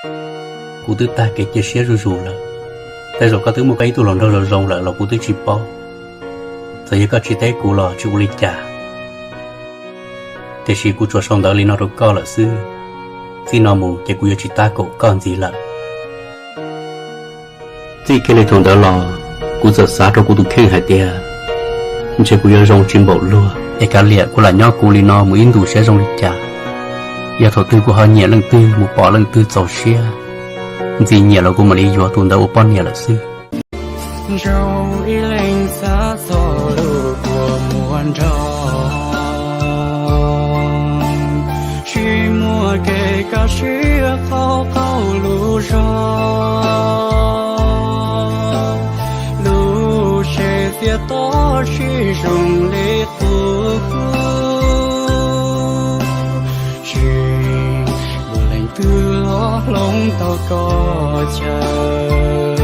Kuv twb tag kev cia siab zuj zus lawm. Tej zaum koj twb muaj koj ib tug hluas nraug zoo zoo lawm los kuv twb tsis paub. Txawm yog koj tsis teb kuv los tsis ua li cas, tiam sis kuv tsuas sau ntawv li no rau koj lawm xwb. Txij no mus ces kuv yuav tsis tab kaum koj ntxiv lawm. Txij kiag li thaum ntawd los, kuv txawm xav rau kuv tus kheej hais tias, ntshe kuv yuav zoo tsis npaum luag es kav liam kuv lam nyob kuv li no mus ib ntus saib zoo li cas. Yog thaum twg kuv ho nyiam leej twg mus pom leej twg txaus siab ntxim nyiam los kuv mam li yuav tus ntawd ua poj niam lawm xwb. Zoo ib leeg xav txog lub kua muag nrog, tsis muaj kev kaj siab qaug qaug lub zog, lub siab txias to sib zoo li qub, tsis muaj leej twg los hloov tau koj chaw.